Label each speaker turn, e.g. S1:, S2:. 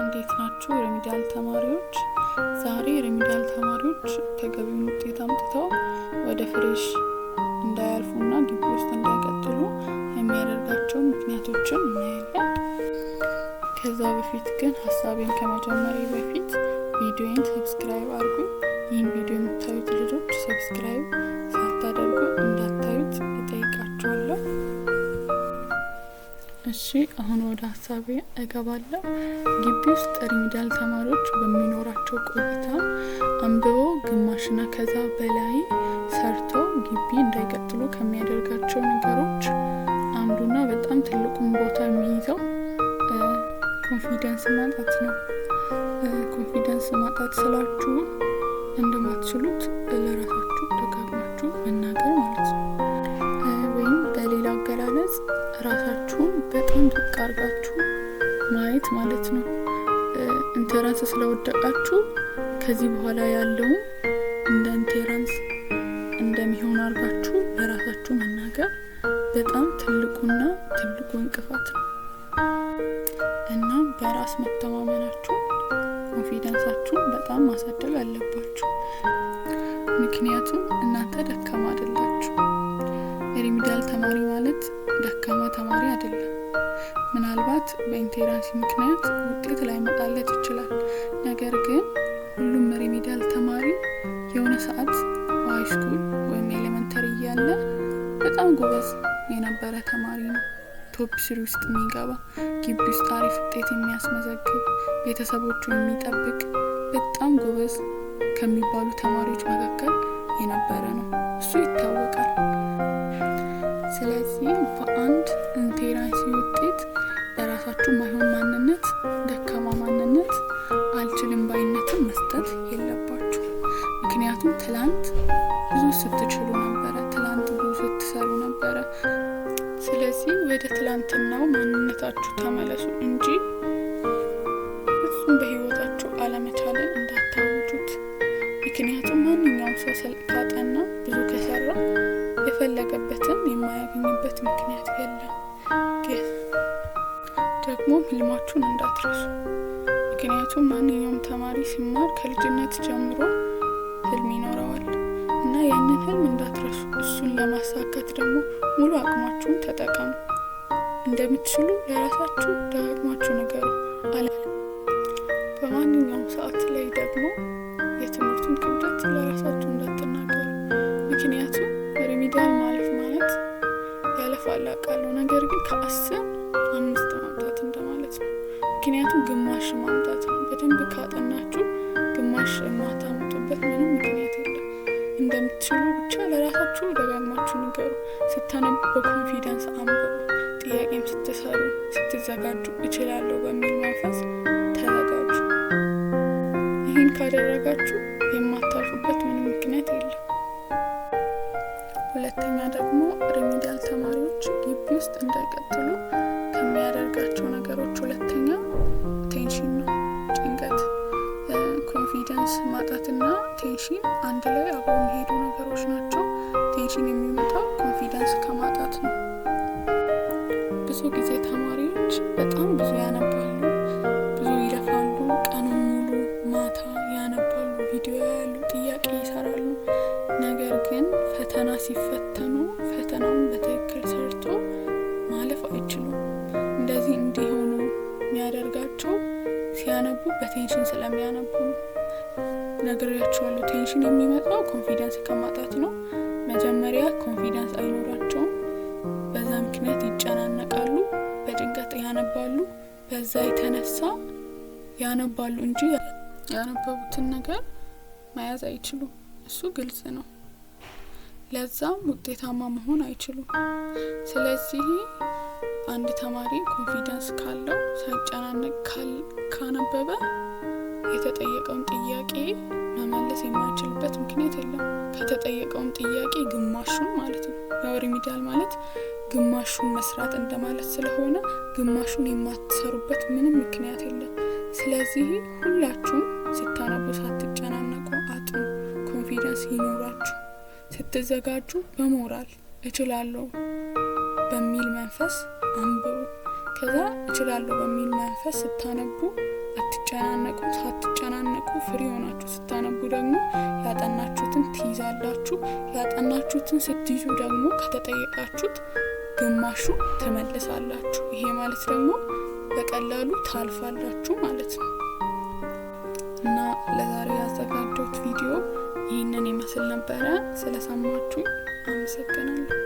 S1: እንዴት ናችሁ remedial ተማሪዎች? ዛሬ remedial ተማሪዎች ተገቢውን ውጤት አምጥተው ወደ fresh እንዳያልፉና ግቢ ውስጥ እንዳይቀጥሉ የሚያደርጋቸውን ምክንያቶችን እናያለን። ከዛ በፊት ግን ሀሳቤን ከመጀመሬ በፊት ቪዲዮን subscribe አድርጉ። ይህን ቪዲዮ የምታዩት ልጆች subscribe ሳታደርጉ እንዳታዩት እጠይቃችኋለሁ። እሺ፣ አሁን ወደ ሀሳቤ እገባለሁ። ግቢ ውስጥ remedial ተማሪዎች በሚኖራቸው ቆይታ አንብበው ግማሽና ከዛ በላይ ሰርተው ግቢ እንዳይቀጥሉ ከሚያደርጋቸው ነገሮች አንዱና በጣም ትልቁን ቦታ የሚይዘው confidence ማጣት ነው። Confidence ማጣት ስላችሁ እንደማትችሉት ለራሳችሁ ደጋግማችሁ መናገር ማለት ነው። ወይም በሌላ አገላለጽ ራሳችሁን በጣም ዝቅ አድርጋችሁ ማየት ማለት ነው። Entrance ስለወደቃችሁ ከዚህ በኋላ ያለውን እንደ entrance እንደሚሆን አድርጋችሁ ለራሳችሁ መናገር በጣም ትልቁና ትልቁ እንቅፋት ነው። እና በራስ መተማመናችሁን፣ confidence ኣችሁን በጣም ማሳደግ አለባችሁ። ምክንያቱም እናንተ ደካማ አይደላችሁ። የ remedial ተማሪ ማለት ደካማ ተማሪ አይደለም። ምናልባት በ entrance ምክንያት ውጤት ላይመጣለት ይችላል። ነገር ግን ሁሉም remedial ተማሪ የሆነ ሰዓት high school ወይም elementary እያለ በጣም ጎበዝ የነበረ ተማሪ ነው። Top three ውስጥ የሚገባ፣ ግቢ ውስጥ አሪፍ ውጤት የሚያስመዘግብ፣ ቤተሰቦቹ የሚጠብቅ፣ በጣም ጎበዝ ከሚባሉ ተማሪዎች መካከል የነበረ ነው። እሱ ይታወቃል። ስለዚህ በአንድ entrance ውጤት ለራሳችሁ ማይሆን ማንነት፣ ደካማ ማንነት፣ አልችልም ባይነትን መስጠት የለባችሁ። ምክንያቱም ትላንት ብዙ ስትችሉ ነበረ፣ ትላንት ብዙ ስትሰሩ ነበረ። ስለዚህ ወደ ትላንትናው ማንነታችሁ ተመለሱ እንጂ ፍጹም በህይወታችሁ አለመቻልን እንዳታውጁት። ምክንያቱም ማንኛውም ሰው ካጠና፣ ብዙ ከሰራ የፈለገበትን የማያገኝበት ምክንያት የለም። ግን ደግሞ ህልማችሁን እንዳትረሱ። ምክንያቱም ማንኛውም ተማሪ ሲማር ከልጅነት ጀምሮ ህልም ይኖረዋል እና ያንን ህልም እንዳትረሱ። እሱን ለማሳካት ደግሞ ሙሉ አቅማችሁን ተጠቀሙ። እንደምትችሉ ለራሳችሁ ደጋግማችሁ ንገሩ። በማንኛውም ሰዓት ላይ ደግሞ የትምህርቱን ክብደት ለራሳችሁ እንዳትናገሩ። ምክንያቱም remedial ማለፍ ማለት ያለፋል አውቃለሁ፣ ነገር ግን ከ10 5 ማምጣት እንደማለት ነው። ምክንያቱም ግማሽ ማምጣት ነው። በደንብ ካጠናችሁ ግማሽ የማታመጡበት ምንም ምክንያት የለም። እንደምትችሉ ብቻ ለራሳችሁ ደጋግማችሁ ንገሩ። ስታነቡ በ confidence አንብቡ። ጥያቄም ስትሰሩ፣ ስትዘጋጁ እችላለሁ በሚል መንፈስ ተዘጋጁ። ይህን ካደረጋችሁ የማታልፉበት ምንም ምክንያት የለም። ሁለተኛ ደግሞ remedial ተማሪዎች ግቢ ውስጥ እንዳይቀጥሉ ከሚያደርጋቸው ነገሮች ሁለተኛ tension ነው፣ ጭንቀት። Confidence ማጣትና tension አንድ ላይ አብረው የሚሄዱ ነገሮች ናቸው። Tension የሚመጣው confidence ከማጣት ነው። ብዙ ጊዜ ተማሪዎች በጣም ብዙ ያነባሉ፣ ብዙ ይለፋሉ፣ ቀኑን ሙሉ ማታ ያነባሉ፣ ቪዲዮ ያያሉ፣ ጥያቄ ይሰራሉ። ነገር ግን ፈተና ሲፈተኑ ፈተናውን በትክክል ሰርቶ ማለፍ አይችሉም። እንደዚህ እንዲሆኑ የሚያደርጋቸው ሲያነቡ በ tension ስለሚያነቡ ነው። ነግሬያችኋለሁ። Tension የሚመጣው confidence ከማጣት ነው። መጀመሪያ confidence አይኖራቸውም። በዛ ምክንያት ይጨናነቃሉ፣ በጭንቀት ያነባሉ። በዛ የተነሳ ያነባሉ እንጂ ያነበቡትን ነገር መያዝ አይችሉም። እሱ ግልጽ ነው። ለዛም ውጤታማ መሆን አይችሉም። ስለዚህ አንድ ተማሪ confidence ካለው፣ ሳይጨናነቅ ካነበበ የተጠየቀውን ጥያቄ መመለስ የማይችልበት ምክንያት የለም። ከተጠየቀውን ጥያቄ ግማሹን ማለት ነው። ያው remedial ማለት ግማሹን መስራት እንደማለት ስለሆነ ግማሹን የማትሰሩበት ምንም ምክንያት የለም። ስለዚህ ሁላችሁም ስታነቡ ሳትጨናነቁ አጥኑ። Confidence ይኑራችሁ። ስትዘጋጁ በሞራል እችላለሁ በሚል መንፈስ አንብቡ። ከዛ እችላለሁ በሚል መንፈስ ስታነቡ አትጨናነቁም። አትጨናነቁም። ሳትጨናነቁ free ሆናችሁ ስታነቡ ደግሞ ያጠናችሁትን ትይዛላችሁ። ያጠናችሁትን ስትይዙ ደግሞ ከተጠየቃችሁት ግማሹ ትመልሳላችሁ። ይሄ ማለት ደግሞ በቀላሉ ታልፋላችሁ ማለት ነው። እና ለዛሬ ያዘጋጀሁት ቪዲዮ ይህንን ይመስል ነበረ። ስለሰማችሁ አመሰግናለሁ።